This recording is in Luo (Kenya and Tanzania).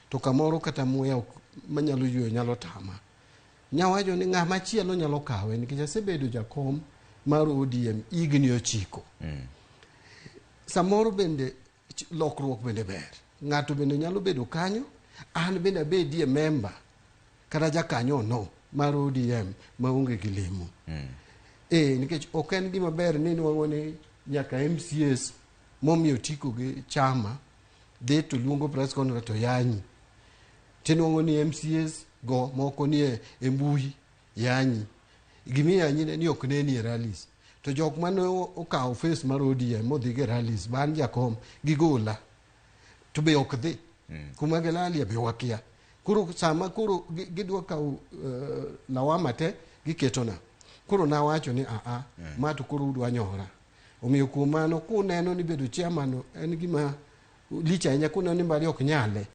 To kamoro kata muya ok manyalo yweyo nyalo tama. Nyawacho ni ng'ama chielo nyalo kawe nikech asebedo jakom mar ODM higni 9. Samoro bende lokruok bende ber. Ng'ato bende nyalo bedo kanyo, an bende abedie member kata jakanyo no mar ODM maonge gi lemo. Nikech ok en gima ber ni nwang'o ni nyaka MCAs momiyo tiko gi chama dhi to luongo press conference to yanyi. Tinwang'o ni MCAs go moko nie e mbui yanyi. Gimiyanyi ne ni ok neni e rallies. To jok mane okawo face mar ODM modhi go e rallies ban jakom gigola to be ok dhi. Kuma gilalie be wakia. Koro sama koro gidwa kawo lawama te giketona. Koro nawacho ni aa ma to koro udwa nyora. Omiyo kuom mano kuneno ni bedo chairman en gima lich ahinya, kuneno ni Mbadi ok nyale.